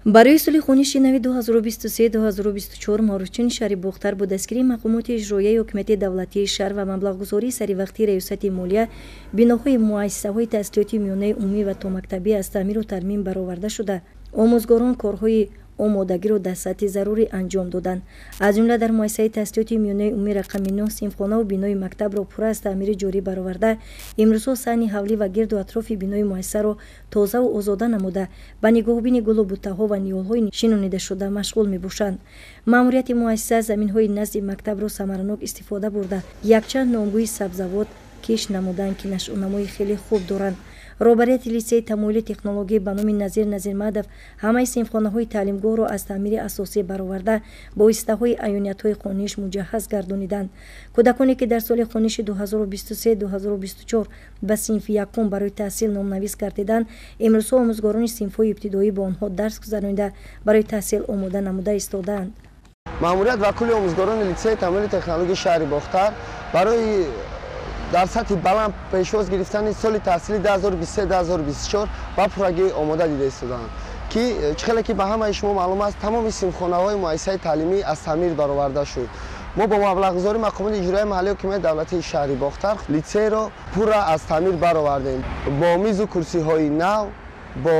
Барои соли хониши нави 2023-2024 маорифчиёни шаҳри Бохтар бо дастгирии мақомоти иҷроияи ҳокимияти давлатии шаҳр ва маблағгузории саривақтии раёсати молия биноҳои муассисаҳои таҳсилоти миёнаи умумӣ ва томактабӣ аз таъмиру тармим бароварда шуда, омӯзгорон корҳои омодагиро дар сатҳи зарурӣ анҷом доданд. Аз ҷумла дар муассисаи таҳсилоти миёнаи умумӣ рақами 9 синфхонаву бинои мактабро пурра аз таъмири ҷорӣ бароварда, имрӯзҳо саҳни ҳавлӣ ва гирду атрофи бинои муассисаро тозаву озода намуда, ба нигоҳубини гулу буттаҳо ва ниҳолҳои шинонидашуда машғул мебошанд. Маъмурияти муассиса заминҳои назди мактабро самаранок истифода бурда, якчанд номгӯи сабзавот кишт намуданд, ки нашъунамои хеле хуб доранд. Роҳбарияти литсеи тамоюли технологӣ ба номи Назир Назирмадов ҳамаи синфхонаҳои таълимгоҳро аз таъмири асосӣ бароварда, бо воситаҳои аёниятҳои хониш муҷаҳҳаз гардониданд. Кӯдаконе ки дар соли хониши 2023-2024 ба синфи якум барои таҳсил номнавис гардиданд, имрӯзҳо омӯзгорони синфҳои ибтидоӣ бо онҳо дарс гузаронида, барои таҳсил омода намуда истодаанд. Маъмурият ва кулли омӯзгорони литсеи тамоюли технологии шаҳри Бохтар барои дар сатҳи баланд пешвоз гирифтани соли таҳсили 2023-2024 ба пуррагӣ омода дида истодаанд, ки чӣ хеле ки ба ҳамаи шумо маълум аст, тамоми синфхонаҳои муассисаи таълимӣ аз таъмир бароварда шуд. Мо бо маблағгузории мақомоти иҷроияи маҳаллии ҳокимияти давлатии шаҳри Бохтар литсейро пурра аз таъмир баровардем. Бо мизу курсиҳои нав, бо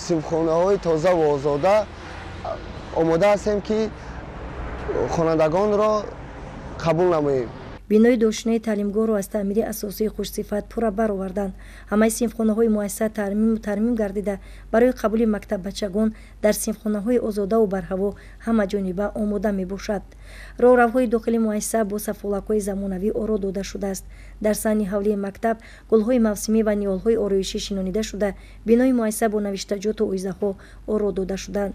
синфхонаҳои тозаву озода омода ҳастем, ки хонандагонро қабул намоем. Бинои дошинаи таълимгоҳро аз таъмири асосии хушсифат пурра бароварданд. Ҳамаи синфхонаҳои муассиса таъмиму тармим гардида, барои қабули мактаббачагон дар синфхонаҳои озодаву барҳаво ҳамаҷониба омода мебошад. Роҳравҳои дохили муассиса бо сафолакҳои замонавӣ оро дода шудааст. Дар саҳни ҳавлии мактаб гулҳои мавсимӣ ва ниҳолҳои ороишӣ шинонида шуда, бинои муассиса бо навиштаҷоту оизаҳо оро дода шуданд.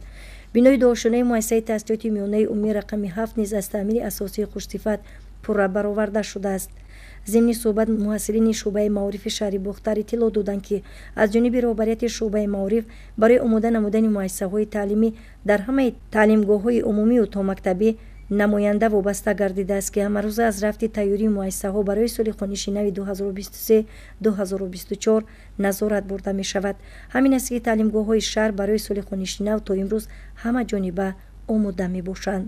Бинои дошинаи муассисаи таҳсилоти миёнаи умумӣ рақами 7 низ аз таъмири асосии хушсифат пурра бароварда шудааст. Зимни суҳбат муҳассилини шӯъбаи маорифи шаҳри Бохтар иттилоъ доданд, ки аз ҷониби роҳбарияти шӯъбаи маориф барои омода намудани муассисаҳои таълимӣ дар ҳамаи таълимгоҳҳои умумию томактабӣ намоянда вобаста гардидааст, ки ҳамарӯза аз рафти тайёрии муассисаҳо барои соли хониши нави 2023-2024 назорат бурда мешавад. Ҳамин аст, ки таълимгоҳҳои шаҳр барои соли хониши нав то имрӯз ҳамаҷониба омода мебошанд.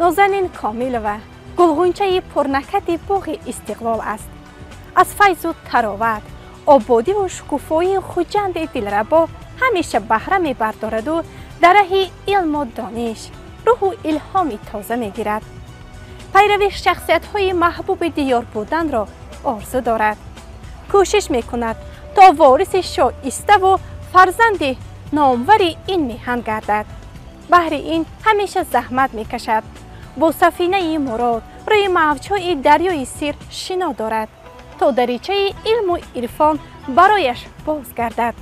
Нозанин Комилова гулғунчаи пурнакати боғи Истиқлол аст. Аз файзу тароват, ободиву шукуфоии Хуҷанди дилрабо ҳамеша баҳра мебардораду дар раҳи илму дониш рӯҳу илҳоми тоза мегирад. Пайрави шахсиятҳои маҳбуби диёр буданро орзу дорад. Кӯшиш мекунад то вориси шоиставу фарзанди номвари ин меҳан гардад. Баҳри ин ҳамеша заҳмат мекашад. Бо сафинаи мурод рӯи мавҷҳои дарёи сир шино дорад, то даричаи илму ирфон барояш боз гардад.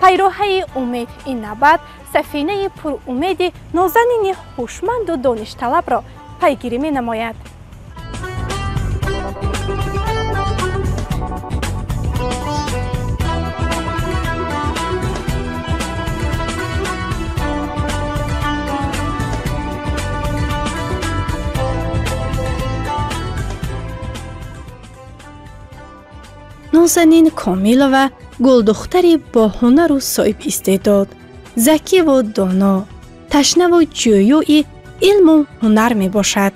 Пайроҳаи умед ин набард сафинаи пурумеди нозанини ҳушманду доништалабро пайгирӣ менамояд. Нозанин Комилова гулдухтари боҳунару соҳибистеъдод, закиву доно, ташнаву ҷӯёи илму ҳунар мебошад.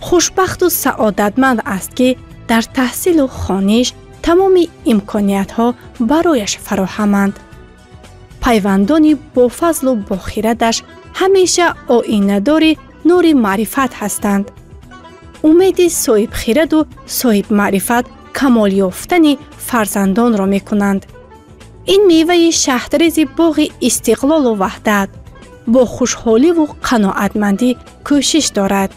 Хушбахту саодатманд аст, ки дар таҳсилу хониш тамоми имкониятҳо барояш фароҳаманд. Пайвандони бофазлу бохирадаш ҳамеша оинадори нури маърифат ҳастанд. Умеди соҳибхираду соҳибмаърифат камол ёфтани фарзандонро мекунанд. Ин меваи шаҳдрези боғи истиқлолу ваҳдат бо хушҳоливу қаноатмандӣ кӯшиш дорад,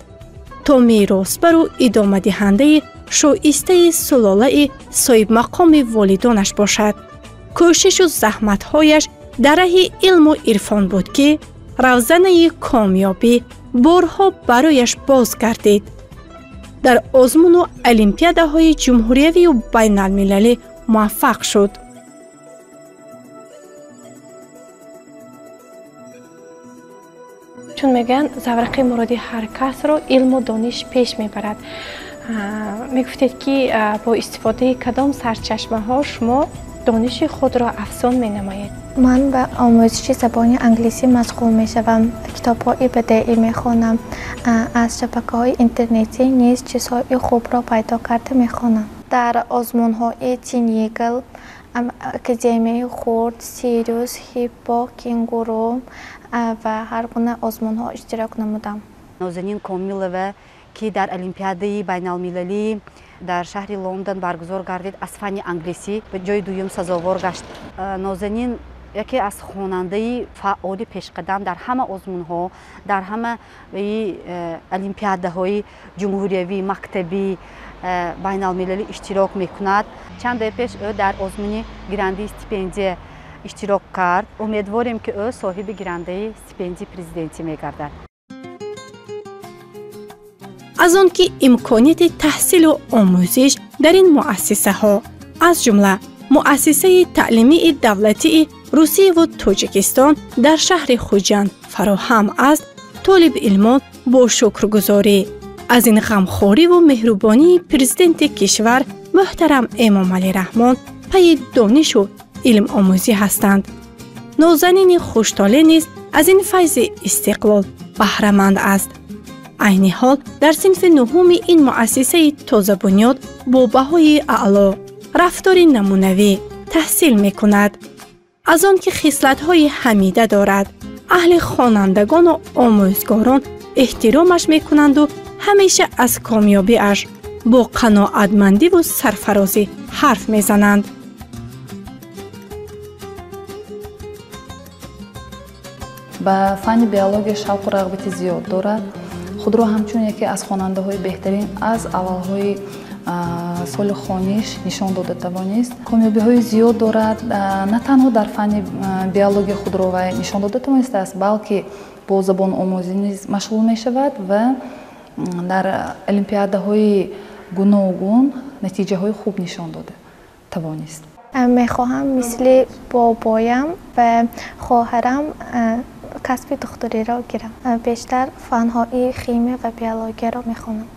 то меросбару идомадиҳандаи шоистаи сулолаи соҳибмақоми волидонаш бошад. Кӯшишу заҳматҳояш дар раҳи илму ирфон буд, ки равзанаи комёбӣ борҳо барояш боз гардид. Дар озмуну олимпиадаҳои ҷумҳуриявию байналмилалӣ муваффақ шуд. Чун мегӯянд, заврақи муроди ҳар касро илму дониш пеш мебарад. Мегуфтед, ки бо истифодаи кадом сарчашмаҳо шумо дониши худро афзун менамоед? Ман ба омӯзиши забони англисӣ машғул мешавам, китобҳои бадеӣ мехонам, аз шабакаҳои интернетӣ низ чизҳои хубро пайдо карда мехонам. Дар озмунҳои Тинигл, Академияи хурд, Сириус, Ҳиппо, Кенгуру ва ҳар гуна озмунҳо иштирок намудам. Нозанин Комилова, ки дар Олимпиадаи байналмилалӣ дар шаҳри Лондон баргузор гардид, аз фанни англисӣ ба ҷои дуюм сазовор гашт. Нозанин яке аз хонандаи фаъоли пешқадам дар ҳама озмунҳо, дар ҳама олимпиадаҳои ҷумҳуриявӣ, мактабӣ, байналмилалӣ иштирок мекунад. Чанде пеш ӯ дар озмуни гирандаи стипендия иштирок кард. Умедворем, ки ӯ соҳиби гирандаи стипендияи президентӣ мегардад. Аз он ки имконияти таҳсилу омӯзиш дар ин муассисаҳо, аз ҷумла муассисаи таълимии давлатии Русияву Тоҷикистон дар шаҳри Хуҷанд фароҳам аст, толибилмон бо шукргузорӣ аз ин ғамхориву меҳрубонии президенти кишвар муҳтарам Эмомалӣ Раҳмон пайи донишу илмомӯзӣ ҳастанд. Нозанини хуштоле низ аз ин файзи истиқлол баҳраманд аст. Айни ҳол дар синфи нуҳуми ин муассисаи тозабунёд бо баҳои аъло, рафтори намунавӣ таҳсил мекунад. Аз он ки хислатҳои ҳамида дорад, аҳли хонандагону омӯзгорон эҳтиромаш мекунанду ҳамеша аз комёбиаш бо қаноатмандиву сарфарозӣ ҳарф мезананд. Ба фанни биология шавқу рағбати зиёд дорад. Худро ҳамчун яке аз хонандаҳои беҳтарин аз аввалҳои соли хониш нишон дода тавонист. Комёбиҳои зиёд дорад, на танҳо дар фанни биология худро вай нишон дода тавонистааст, балки бо забономӯзӣ низ машғул мешавад ва дар олимпиадаҳои гуногун натиҷаҳои хуб нишон дода тавонист. Мехоҳам мисли бобоям ва хоҳарам касби духтуриро гирам. Бештар фанҳои химия ва биологияро мехонам.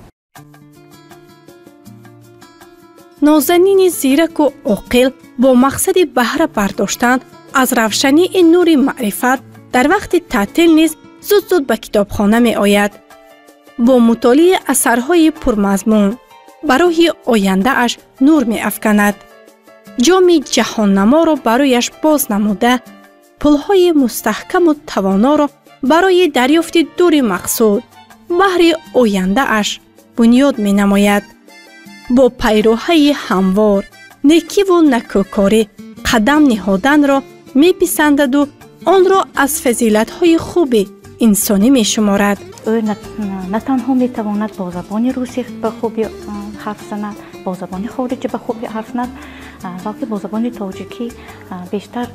Нозанини зираку оқил бо мақсади баҳра бардоштан аз равшании нури маърифат дар вақти таътил низ зуд-зуд ба китобхона меояд. Бо мутолиаи асарҳои пурмазмун ба роҳи ояндааш нур меафканад. Ҷоми ҷаҳоннаморо барояш боз намуда, пулҳои мустаҳкаму тавоноро барои дарёфти дури мақсуд баҳри ояндааш бунёд менамояд. Бо пайроҳаи ҳамвор, некиву накӯкорӣ қадам ниҳоданро меписандаду онро аз фазилатҳои хуби инсонӣ мешуморад. Ӯ на танҳо метавонад бо забони русӣ ба хубӣ ҳарф занад, бо забони хориҷӣ ба хубӣ ҳарф занад, балки бо забони тоҷикӣ бештар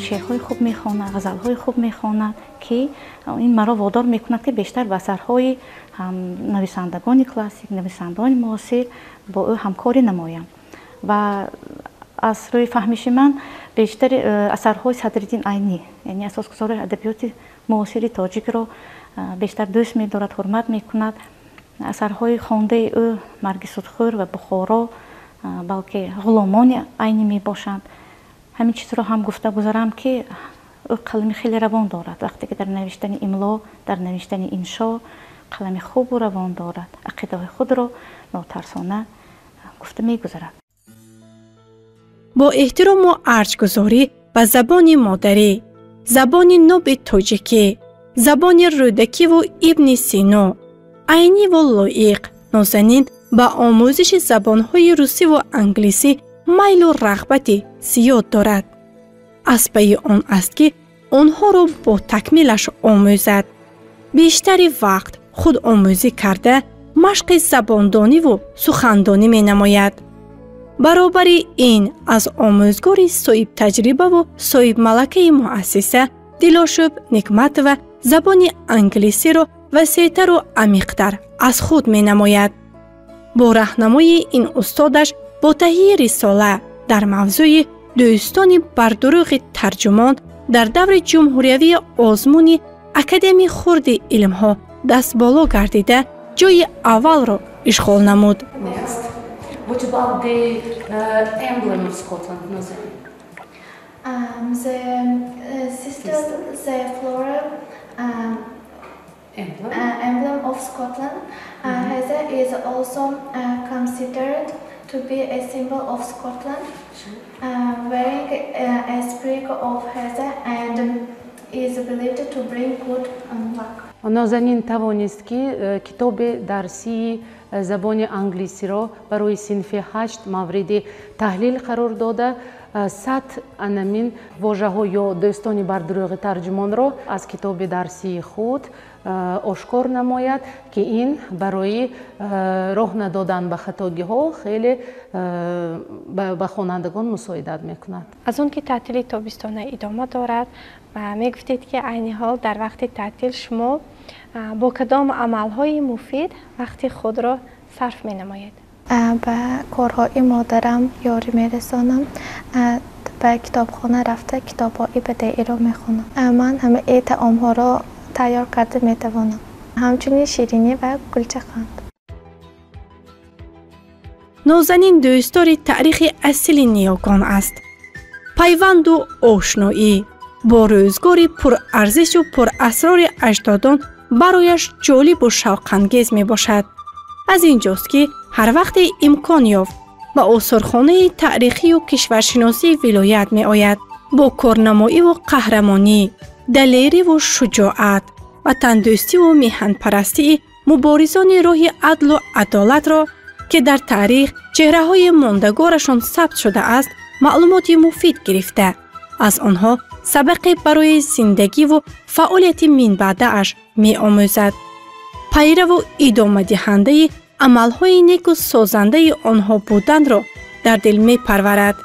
шеърҳои хуб мехонад, ғазалҳои хуб мехонад, ки ин маро водор мекунад, ки бештар ба асарҳои нависандагони классик, нависандагони муосир бо ӯ ҳамкорӣ намоям. Ва аз рӯи фаҳмиши ман бештари асарҳои Садриддин Айнӣ, яъне асосгузори адабиёти муосири тоҷикро бештар дӯст медорад, ҳурмат мекунад. Асарҳои хондаи ӯ Марги судхӯр ва Бухоро, балки Ғуломони Айнӣ мебошанд. Ҳамин чизро ҳам гуфта гузарам, ки ӯ қалами хеле равон дорад. Вақте ки дар навиштани имло, дар навиштани иншо қалами хубу равон дорад, ақидаҳои худро нотарсона гуфта мегузарад. Бо эҳтирому арҷгузорӣ ба забони модарӣ, забони ноби тоҷикӣ, забони Рӯдакиву Ибни Сино, Айниву Лоиқ, Нозанин ба омӯзиши забонҳои русиву англисӣ майлу рағбати зиёд дорад. Аз пайи он аст, ки онҳоро бо такмилаш омӯзад. Бештари вақт худомӯзӣ карда, машқи забондониву сухандонӣ менамояд. Баробари ин аз омӯзгори соҳибтаҷрибаву соҳибмалакаи муассиса Дилошуб Никматова забони англисиро васеътару амиқтар аз худ менамояд. Бо раҳнамоии ин устодаш бо таҳияи рисола дар мавзӯи дӯстони бардурӯғи тарҷумон дар даври ҷумҳуриявии озмуни Академияи хурди илмҳо дастболо гардида, ҷойи аввалро ишғол намуд. What about the emblem of Scotland, Nazanin? The sister, the floral emblem of Scotland. Heather is also considered to be a symbol of Scotland, wearing a sprig of heather and is believed to bring good luck. Нозанин тавонист, ки китоби дарсии забони англисиро барои синфи 8 мавриди таҳлил қарор дода, 100 анамин вожаҳо ё дӯстони бардурӯғи тарҷумонро аз китоби дарсии худ ошкор намояд, ки ин барои роҳ надодан ба хатогиҳо хеле ба хонандагон мусоидат мекунад. Аз он ки таътили тобистона идома дорад ва мегуфтед, ки айни ҳол дар вақти таътил шумо бо кадом амалҳои муфид вақти худро сарф менамоед? Ба корҳои модарам ёрӣ мерасонам, ба китобхона рафта китобҳои бадеиро мехонам. Ман ҳамаи таомҳоро тайёр карда метавонам, ҳамчунин ширинӣ ва кулчақанд. Нозанин дӯстдори таърихи асили ниёгон аст. Пайванду ошноӣ бо рӯзгори пурарзишу пурасрори аҷдодон барояш ҷолибу шавқангез мебошад. Аз ин ҷост, ки ҳар вақте имкон ёфт, ба осорхонаи таърихию кишваршиносии вилоят меояд. Бо корнамоиву қаҳрамонӣ, далериву шуҷоат, ватандӯстиву меҳанпарастии муборизони роҳи адлу адолатро, ки дар таърих чеҳраҳои мондагорашон сабт шудааст, маълумоти муфид гирифта, аз онҳо сабақе барои зиндагиву фаъолияти минбаъдааш меомӯзад. Пайраву идомадиҳандаи амалҳои неку созандаи онҳо буданро дар дил мепарварад.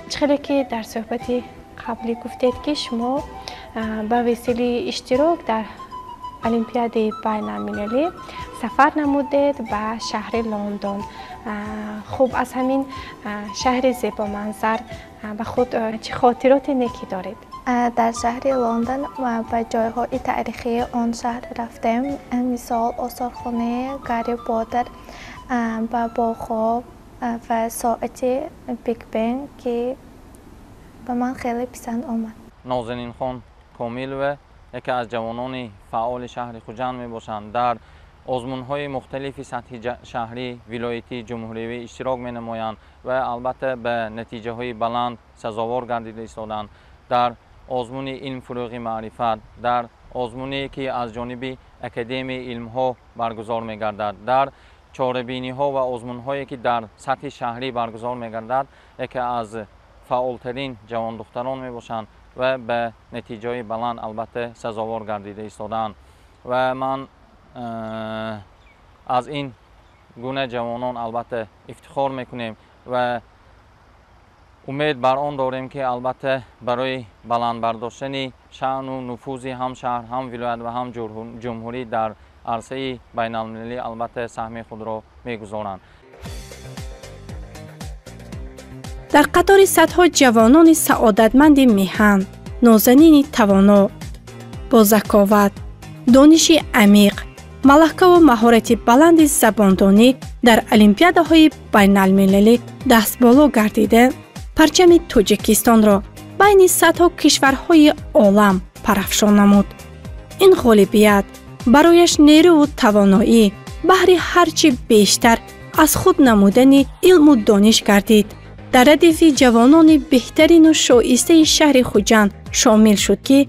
Чӣ хеле ки дар суҳбати қаблӣ гуфтед, ки шумо ба василаи иштирок дар Олимпиадаи байналмилалӣ сафар намудед ба шаҳри Лондон. Хуб, аз ҳамин шаҳри зебоманзар ба худ чӣ хотироти некӣ доред? Дар шаҳри Лондон ба ҷойҳои таърихии он шаҳр рафтем, мисол осорхонаи Гарри Поттер, ба боғҳо ва соати Биг Бен, ки ба ман хеле писанд омад. Нозанинхон Комилова яке аз ҷавонони фаъоли шаҳри Хуҷанд мебошанд. Дар озмунҳои мухталифи сатҳи шаҳрӣ, вилоятӣ, ҷумҳуриявӣ иштирок менамоянд ва албатта ба натиҷаҳои баланд сазовор гардида истоданд. Дар озмуни илм фурӯғи маърифат, дар озмуне ки аз ҷониби Академияи илмҳо баргузор мегардад, дар чорабиниҳо ва озмунҳое ки дар сатҳи шаҳрӣ баргузор мегардад, яке аз фаъолтарин ҷавондухтарон мебошанд ва ба натиҷаҳои баланд албатта сазовор гардида истодаанд. Ва ман аз ин гуна ҷавонон албатта ифтихор мекунем ва умед бар он дорем, ки албатта барои баланд бардоштани шаъну нуфузи ҳам шаҳр, ҳам вилоят ва ҳам ҷумҳурӣ дар арсаи байналмилалӣ албатта саҳми худро мегузоранд. Дар қатори садҳо ҷавонони саодатманди меҳан, Нозанини тавоно бо заковат, дониши амиқ, малакаву маҳорати баланди забондонӣ дар олимпиадаҳои байналмилалӣ дастболо гардида, парчами Тоҷикистонро байни садҳо кишварҳои олам парафшон намуд. Ин ғолибият барояш нерӯву тавоноӣ баҳри ҳарчи бештар аз худ намудани илму дониш гардид. Дар радифи ҷавонони беҳтарину шоистаи шаҳри Хуҷанд шомил шуд, ки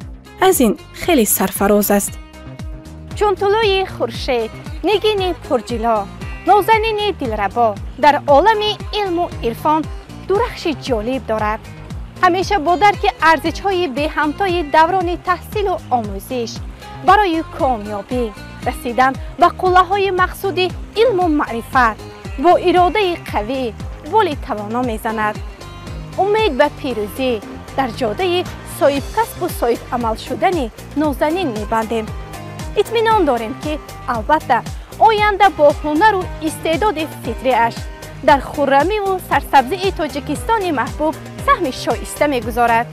аз ин хеле сарфароз аст. Чун тулӯи хуршед, нигини пурҷило, нозанини дилрабо дар олами илму ирфон дурахши ҷолиб дорад. Ҳамеша бо дарки арзишҳои беҳамтои даврони таҳсилу омӯзиш барои комёбӣ расидан ба қуллаҳои мақсуди илму маърифат бо иродаи қавӣ боли тавоно мезанад. Умед ба пирӯзӣ дар ҷодаи соҳибкасбу соҳибамал шудани нозанин мебандем. Итминон дорем, ки албатта оянда бо ҳунару истеъдоди фитриаш дар хуррамиву сарсабзии Тоҷикистони маҳбуб саҳми шоиста мегузорад.